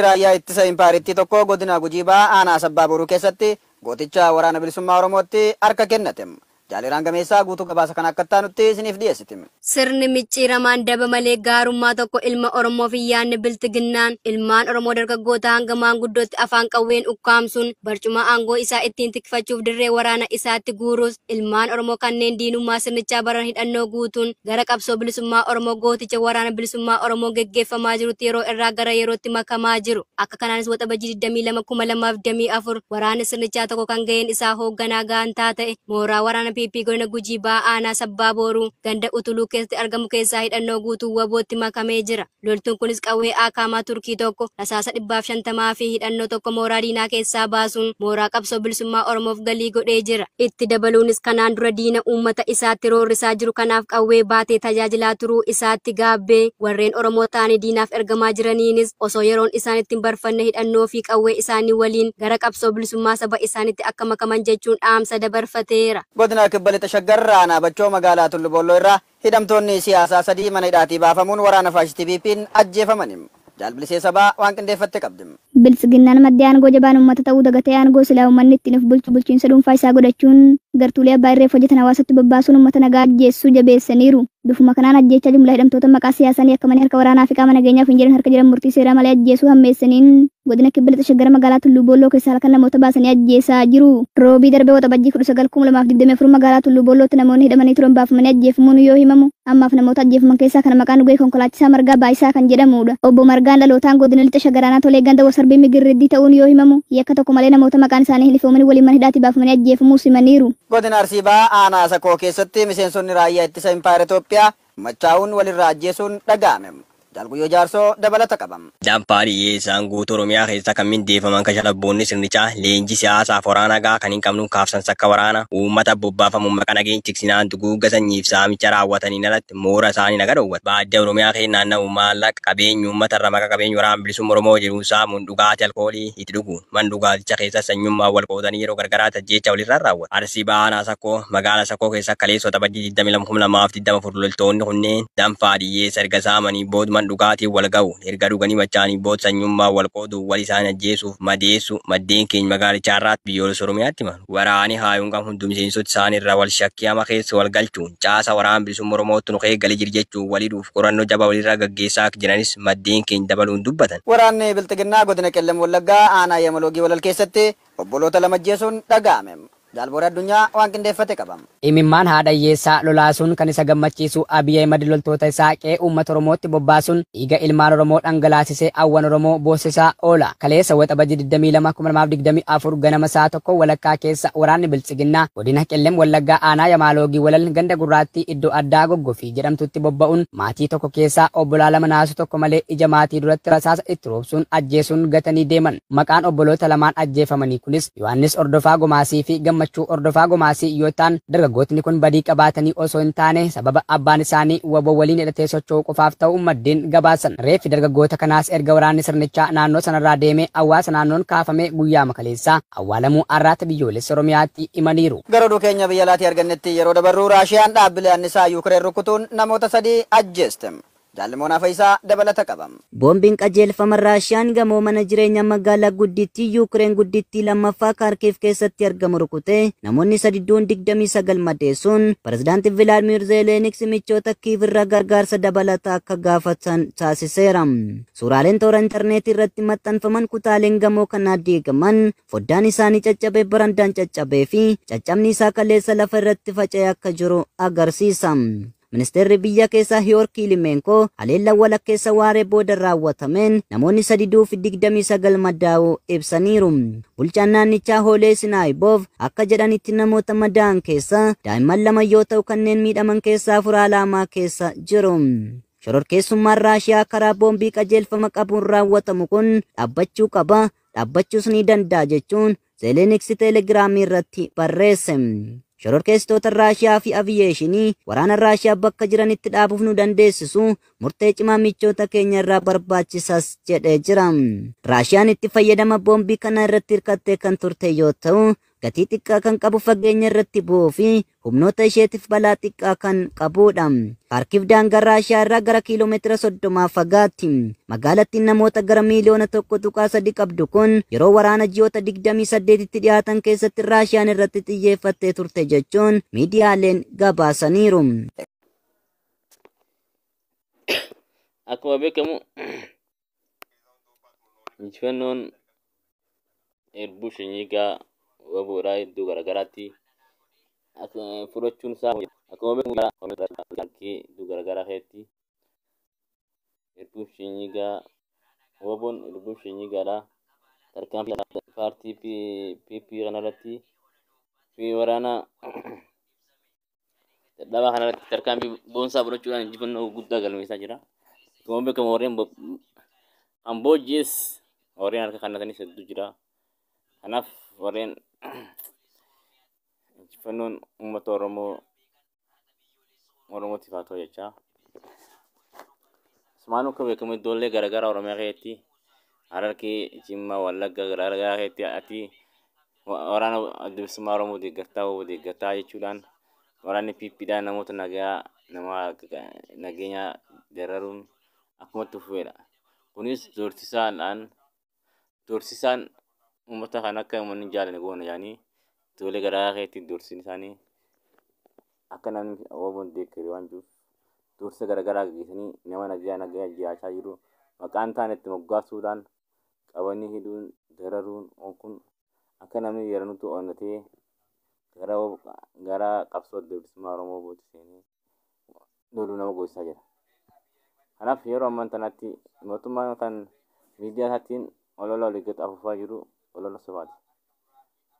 Raayyaa ittisa impaayeritti tokko godina Gujii Bahaa aanaa Sabbaa Boruu keessatti gooticha Waraana Bilisummaa Oromootti harka kennate. Jaaliraan Gameessaa guutuu gabaasa kana akka taanutti isiniif dhiyeessiti. Sirni micciiramaan daba malee gaarummaa tokko ilma Oromoo fi yaadni biltiginnaan ilmaan Oromoo dargaggoota hanga maanguddootti afaan qawween ukkaamsuun barcuma aangoo isaa ittiin tikfachuuf dirree waraana isaatti guuruus, ilmaan Oromoo kanneen diinummaa sirnichaa baran hidhannoo guutuun gara qabsoo bilisummaa Oromoo gooticha Waraana Bilisummaa Oromoo geggeeffamaa jirutti yeroo irraa gara yerootti makamaa jiru. Akka kanaanis Waxabajjii 22 2024 waraanni sirnichaa tokko kan ga'een isaa hoogganaa gaantaa ta'e mooraa waraana PP godina Gujii Bahaa aanaa Sabbaa Booruu ganda Utuluu keessatti argamu keessaa hidhannoo guutuu WBOtti makamee jira. Loltuun kunis qawwee Akaamaa Turkii tokko, rasaasa 150 fi hidhannoo tokko mooraa diinaa keessaa baasuun mooraa qabsoo bilisummaa Oromoof galii godhee jira. Itti dabaluunis kanaan dura diina uummata isaatti roorrisaa jiru kanaaf qawwee baatee tajaajilaa turuu isaatti gaabbee, warreen Oromoo ta'anii diinaaf ergamaa jiraniinis osoo yeroon isaan ittiin barfanne hidhannoo fi qawwee isaanii waliin gara qabsoo bilisummaa saba isaaniitti akka makaman jechuun dhaamsa dabarfateera. Godina Kibba Lixa Shaggar aanaa Bachoo magaalaa Tullu Boolloo irraa hidhamtoonni siyaasaa 3 mana hidhaatii baafamuun waraana faashistii PP'n ajjeefamani. Jaalbilisee sabaa waan qindeeffatte qabdi. Biltsiginnaan maddee aangoo jabaan uummata ta'uu dagatee aangoo silaa uummanni ittiin of bulchu bulchiinsa dhuunfaa isaa godhachuun gartuulee abbaa irreef hojjetan hawaasatti bobbaasuun uummata nagaa ajjeessuu jabeessaniiru. Bifuma kanaan ajjeechaa jumlaa hidhamtoota maqaa siyaasaan yakkamanii harka waraanaa fi qaama nageenyaaf hin jedhan harka jiran murtii seeraa malee ajjeesuu hammeessaniin godina Kibba Lixa Shaggar magaalaa Tulluu Boolloo keessaa halkan namoota baasanii ajjeesaa jiru. Roobii darbee Waxabajjii 19 2024 magaalaa Tulluu Boollootti namoonni hidhamanii turan baafamanii ajjeefamuun yoo himamu, ammaaf namoota ajjeefaman keessaa kana maqaan dhugee konkolaachisaa Margaa Baayisaa kan jedhamudha. Obbo Margaan dhalootaan godina Lixa Shaggar aanaa Tolee ganda Wasarbii Migirriddii ta'uun yoo himamu, yakka tokko malee namoota maqaan isaanii hin ifoomin waliin mana hidhaatii baafamanii ajjeefamuu simaniiru. Godina Arsii Bahaa aanaa Sakoo keessatti miseensonni raayyaa ittisa impaayera Itoophiyaa machaa'uun walirraa ajjeesuun dhaga'ame. Jaalguyyoo Jaarsoo dabalata qabam. Danfaa dhiyyeessaan guutuu Oromiyaa keessa kan mindeeffaman kashalabboonni sirnichaa leenjii siyaasaaf waraana gahaa kan hin qabnu kaafsan sakka waraana uummata bobbaafamuun maqaa nageenya tiksinaan duguugga sanyiif saamicha raawwataniin alatti moora isaanii naga dhoowwatu. Baadiyyaa Oromiyaa keessa naanna'u maallaqa qabeenyi uummata irra maqaa qabeenya waraana bilisummaa Oromoo jedhuun saamuun dhugaatii alkoolii itti dhuguun man dhugaaticha keessa sanyummaa wal qoodanii yeroo gargaraatti ajjeecha walirraa raawwatu. Arsii Bahaa Sakkoo magaalaa Sakkoo keessa kaleessota Waxabajjii 22 2024 loltoonni kunneen danfaa dhiyyeessa erga saamanii booda man dhugaatii wal ga'u erga dhuganii machaanii booda sanyummaa wal qoodu wal isaan ajjeesuuf madeessu maddeen keenya magaalichaa irraatti biyyoolessa Oromiyaatti himan. Waraani haayuun kan hundi miseensota isaan irraa wal shakkii hama keessa wal galchuun caasa waraana bilisummaa Oromootti nu eegalee jiru jechuun waliidhuuf qorannoo jabaa walirraa gaggeessaa akka jiranis maddeen keenya dabaluun dubbatan. Waraanni Bilxiginnaa godina Qellem Wallaggaa aanaa Yamaloogii walal keessatti obboloota lama ajjeesuun dhaga'ame. Jaalboora addunyaa waan qindeeffate qabam. Imimmaan haadha hiyyeessaa lolaasuun kan isa gammachiisu Abiy Ahimad loltoota isaa qe'ee uummata Oromootti bobbaasuun dhiiga ilmaan Oromoo dhangalaasisee hawwan Oromoo boosisaa oola. Kaleessa Waxabajjii 22 2024 ganama sa'a 1:30 keessa waraanni Biltsiginnaa godina Qellem Wallaggaa aanaa Yamaaloogii walal ganda gurraattii iddoo addaa Goggofii jedhamtutti bobba'uun maatii tokko keessaa obbolaa lama naasuu tokko malee ija maatii duratti rasaasa itti roobsuun ajjeesuun gatanii deeman. Maqaan obboloota lamaan ajjeefamanii kunis Yohaannis Ordofaa Gomaasii fi Gammachuu Ordofaa Gomaasii yoo ta'an, dargaggootni kun badii qabaatanii osoo hin taane sababa abbaan isaanii WBO waliin hidhatee socho'uu qofaaf ta'uu maddeen gabaasan. Reeffi dargaggoota kanaas erga waraanni sirnichaa naannoo sanarraa deemee hawaasa naannoon kaafamee guyyaa makaleessaa awwaalamuu Arraata Biyyoolessa Oromiyaatti himaniiru. Gara oduu keenya biyya alaatii argannetti yeroo dabarru, Raashiyaan dhaabbilee annisaa Yuukireen rukutuun namoota 3 ajjeeste. Jaalimoonaa Fayisaa dabalata qaba. Boombiin qajeelfama Raashiyaan gamoo mana jireenyaa magaalaa guddittii Yuukireen guddittii lammaffaa Kaarkiif keessatti argamu rukutee namoonni 3 du'uun 29 madeessuun pirezidaantii Vilaadimir Zeeleniks michoota Kiiv irraa gargaarsa dabalataa akka gaafatan taasiseera. Suuraaleen toora intarneetii irratti maxxanfaman kutaaleen gamoo kanaa diigaman, foddaan isaanii caccabee, barandaan caccabee fi caccabni isaa kaleessa lafa irratti faca'ee akka jiru agarsiisa. Ministeerri biyya keessaa Hiyoor Kiilimeenkoo haleellaa walakkeessa waaree booda raawwatameen namoonni 3 du'uu fi 29 madaa'uu ibsaniiru. Bulchaan naannichaa Hoolee Sinaayiboov akka jedhanitti namoota madaa'an keessaa daa'imman 2 yoo ta'u kanneen miidhaman keessaa 4 haala hamaa keessa jiru. Shororkeessummaan Raashiyaa karaa boombii qajeelfama qabuun raawwatamu kun dhaabbachuu qaba, dhaabbachuus ni danda'a jechuun Zeeleniks teelegiraamii irratti barreesse. Shororkeessitoota Raashiyaa fi aviyeeshinii waraana Raashiyaa bakka jiranitti dhaabuuf nu dandeessisu murtee cimaa michoota keenya irraa barbaachisas jedhee jira. Raashiyaan itti fayyadama boombii kana irratti hirkattee kan turte yoo ta'u, gatii xiqqaa kan qabu fageenya irratti bu'uu fi humnoota isheetiif balaa xiqqaa kan qabudha. Kaarkiv daangaa Raashiyaa irraa gara kiiloomeetira 30 fagaatti. Magaalattiin namoota gara miiliyoona 1.3 qabdu kun yeroo waraana ji'oota 28tti dhiyaatan keessatti Raashiyaan irratti xiyyeeffattee turte jechuun miidiyaaleen gabaasaniiru. Akkuma beekamu injifannoon Irbuu Shinniigaa WBOdhaa iddoo garaagaraatti fudhachuun isaa akkuma beekamu iddoo garaagaraa keessatti Irbuu Shinniigaa WBOn Irbuu Shinniigaadha. Tarkaanfii paartii PP kanarratti fi waraana dadhabaa kanarratti tarkaanfii boonsaa fudhachuudhaan injifannoo guddaa galmeessaa jira. Akkuma beekamu warreen kan boojjees warreen harka kannatanis hedduu jira. Kanaaf warreen injifannoon uummata Oromoo Oromootiif haa ta'u jechaa. Asumaan akka beekamu iddoolee garaagaraa Oromiyaa keessatti Harargee, Jimmaa, Wallagga garaagaraa keessatti ati waraana adda bilisummaa Oromoo deeggartaa WBO deeggartaa jechuudhaan waraanni PPdhaan namoota nagaa nama nageenya dararuun akkuma itti fufeedha. Kunis doorsisaan uummata kan akka uummanni hin jaallanne goona jedhanii iddoolee garaagaraa keessatti doorsiin isaanii akka namni WBOn deeggaru waan jiruuf doorsisa garaagaraa gaggeessanii nama nagaa nagaa jiraachaa jiru maqaan ta'an itti moggaasuudhaan qabanii hidhuun dararuun kun akka namni yeranutti onnatee gara qabsoo adda bilisummaa Oromoo bootti seenee loluu nama goosisaa jira. Kanaaf yeroo ammaa kanatti mootummaan kan miidiyaa isaatiin olola olii gad afuufaa jiru olola sobaati.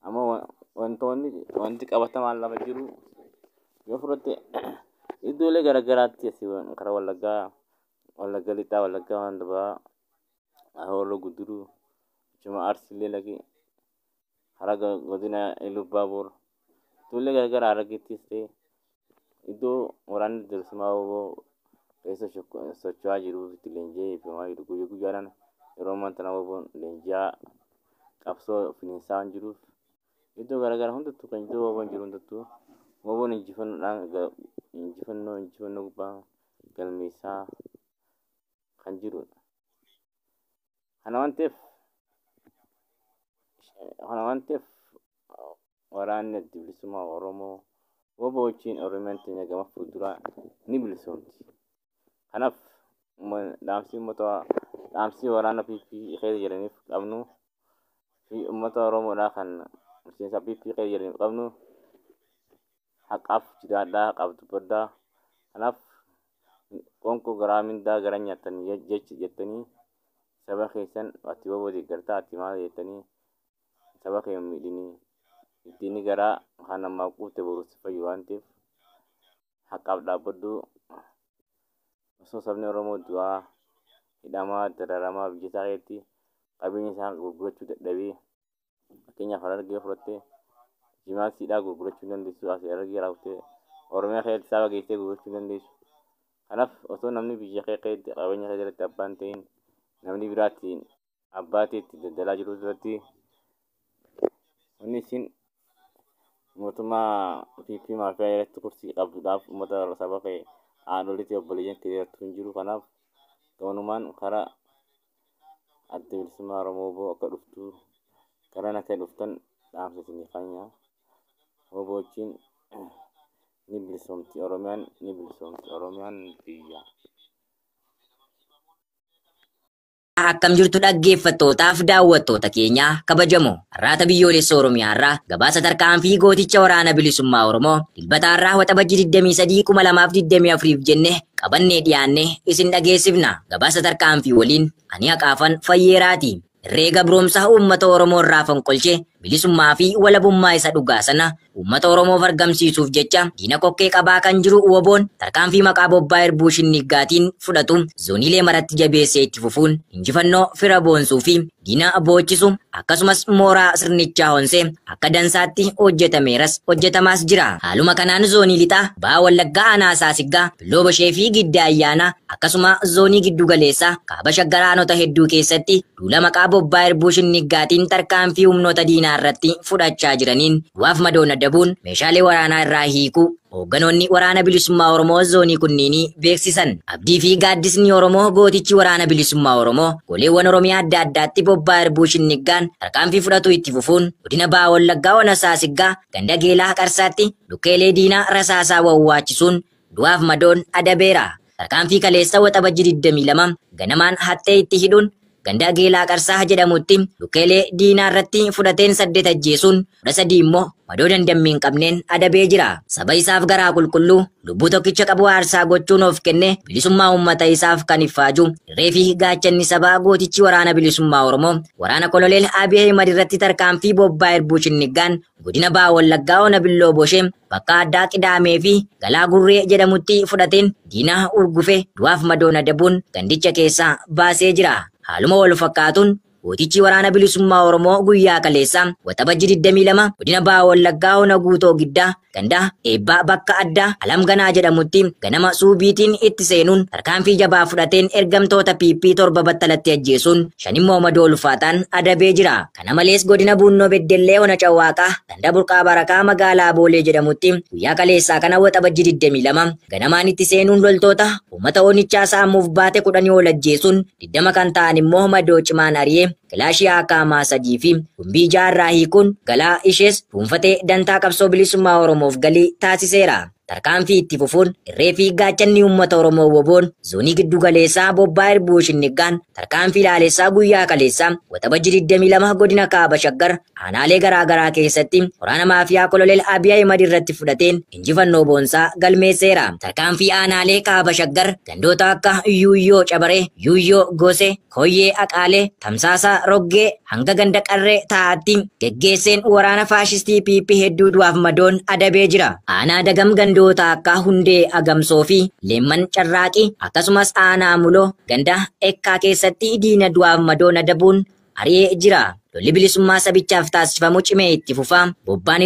Ammoo wantoonni wanti qabatamaan lafa jiru yoo fudhatte iddoolee garaagaraatti asii karaa Wallaggaa, Wallagga Lixaa, Wallaggaa Handabaa, Horroo Guduruu, Jimma Arsiillee lagi karaa godina Iluu Baabuur iddoolee garaagaraa Harargeettis ta'e iddoo waraanni bilisummaa WBO keessa socho'aa jiruu fi itti leenji'ee eebbifamaa jiru guyyaa guyyaadhaan yeroo ammaa kana WBOn leenji'aa qabsoo finiinsaa waan jiruuf iddoo garaagaraa hundattuu kan iddoo WBOn jiru hundattuu WBOn injifannoodhaan injifannoo injifannoo gubbaa galmeessaa kan jirudha. Kana waan ta'eef waraanni adda bilisummaa Oromoo WBO wajjin Oromiyaan teenya gama fuulduraa ni bilisoomti. Kanaaf dhaamsi uummata dhaamsi waraana PP keessa jiraniif qabnu fi uummata Oromoodhaa kan miseensa PP keessa jiraniif qabnu haqaaf jiraadhaa haqaaf dubbadhaa. Kanaaf qoonqoo garaa mindaa gara nyaatanii jechi jettanii saba keessan ati WBO deeggartaa ati maal jettanii saba kee hin miidhinii ittiin garaa kan namaa quufte boru si fayyu waan ta'eef haqaaf dhaabbadhu. Osoo sabni Oromoo du'aa hidhamaa dararamaa biyya isaa keessatti qabeenya isaa gurgurachuu dadhabee fakkeenyaaf Harargee fudhattee jimaa siidhaa gurgurachuu hin dandeessu asii Harargee raawwattee Oromiyaa keessatti saba geessee gurgurachuu hin dandeessu. Kanaaf osoo namni biyya kee keessatti qabeenya kee jalatti abbaan ta'in namni biraatti abbaa ta'etti daldalaa jiru duratti wanni isin mootummaa PP maafiyaa jalatti kursii qabduudhaaf uummata saba kee haadholiitti obboleeyyan kee irratti hin jiru. Kanaaf gabanumaan karaa adda bilisummaa Oromoo WBO akka dhuftu gara akka dhuftan dhaamsa isinii keenya. WBO wajjin ni bilisoomti Oromiyaan ni bilisoomti Oromiyaan biyya. Akkam jirtu dhaggeeffattootaaf daawwattoota keenya kabajamoo har'aata biyyoolessa Oromiyaa irraa gabaasa tarkaanfii gooticha waraana bilisummaa Oromoo dilbata har'aa waxabajjii 23 2024 jenne qabannee dhiyaanne isin dhageessifna. Gabaasa tarkaanfii waliin ani haqaafan fayyeeraati. Herreega gabroomsaa uummata Oromoo irraa fonqolchee bilisummaa fi walabummaa isa dhugaa sana uummata Oromoof argamsiisuuf jecha diina kokkee qabaa kan jiru WBOn tarkaanfii maqaa bobbaa Irbuu Shinniggaatiin fudhatu zooniilee maratti jabeessee itti fufuun injifannoo fira boonsuu fi diina boochisu akkasumas mooraa sirnichaa honsee akka dansaatti hojjetameeras hojjetamaas jira. Haaluma kanaan zoonii lixaa Baha Wallaggaa Aanaa Saasiggaa Billoo Bashee fi Giddaa Ayyaanaa akkasuma zoonii giddu galeessaa Kaaba Shaggar aanota hedduu keessatti duula maqaa bobbaa Irbuu Shinniggaatiin tarkaanfii humnoota diinaa diinaa irratti fudhachaa jiraniin du'aaf madoon adabuun meeshaalee waraanaa irraa hiikuu hoogganoonni waraana bilisummaa Oromoo zoonii kunniinii beeksisan. Abdii fi gaaddisni Oromoo gootichi waraana bilisummaa Oromoo goleewwan Oromiyaa adda addaatti bobbaa Irbuu Shinniggaan tarkaanfii fudhatu itti fufuun godina Baha Wallaggaa Ona Saasiggaa ganda Geelaa Qarsaatti lukkeelee diinaa rasaasaa wawwaachisuun du'aaf madoon adabeera. Tarkaanfii kaleessa Waxabajjii 22 ganamaan hattee itti hidhuun ganda Geelaa Qarsaa jedhamutti lukkeelee diinaa irratti fudhateen 8 ajjeesuun 13 immoo madoo dandammii hin qabneen adabee jira. Saba isaaf garaa qulqulluu lubbuu tokkicha qabu aarsaa gochuun of kenne bilisummaa uummata isaaf kan iffaaju irree fi gaachanni sabaa gootichi waraana bilisummaa Oromoo waraana koloneel Abiy Ahimad irratti tarkaanfii bobbaa Irbuu Shinniggaan godina Baha Wallaggaa Ona Billoo Boshee bakka addaa Qidaamee fi Galaa Gurree jedhamutti fudhateen diinaa urgufe du'aaf madoon adabuun gandicha keessaa baasee jira. Haaluma wal fakkaatuun gootichi waraana bilisummaa Oromoo guyyaa kaleessa Waxabajjii 22 godina Baha Wallaggaa Ona Guutoo Giddaa ganda Eebbaa bakka addaa Alamganaa jedhamutti ganama suubiitiin itti seenuun tarkaanfii jabaa fudhateen ergamtoota PP 7 battalatti ajjeesuun 5 immoo madoo ulfaataan adabee jira. Kana malees godina Buunnoo Beddellee Ona Cawwaaqaa ganda Burqaa Barakaa magaalaa Boolee jedhamutti guyyaa kaleessaa kana Waxabajjii 22 ganamaan itti seenuun loltoota uummata onichaa saamuuf baate 10 ol ajjeesuun 20 kan ta'an immoo madoo cimaan ari'ee kilaashii akaamaa 3 fi gumbii jaarraa hiikuun galaa ishees dhuunfatee dantaa qabsoo bilisummaa Oromoof galii taasiseera. Tarkaanfii itti fufuun irree fi gaachanni uummata Oromoo woboon zoonii giddu galeessaa bobbaa Irbuu Shinniggaan tarkaanfii laalessaa guyyaa kaleessaa Waxabajjii 22 godina Kaaba Shaggar aanaalee garaa garaa keessatti waraana maafiyaa koloneel Abiy Ahimad irratti fudhateen injifannoo boonsaa galmeesseera. Tarkaanfii aanaalee Kaaba Shaggar gandoota akka Yuuyyoo Cabaree, Yuuyyoo Gosee, Koyyee Aqaalee, Tamsaasaa Roggee hanga ganda Qarree taa'aatti geggeesseen waraana faashistii PP hedduu du'aaf madoon adabee jira. Aanaa Dagam gandoota akka Hundee Agamsoo fi Leemman Carraaqii akkasumas aanaa Muloo ganda Ekkaa keessatti diina du'aaf madoon adabuun ari'ee jira. Lolli bilisummaa sabichaaf taasifamu cimee itti fufa. Bobbaan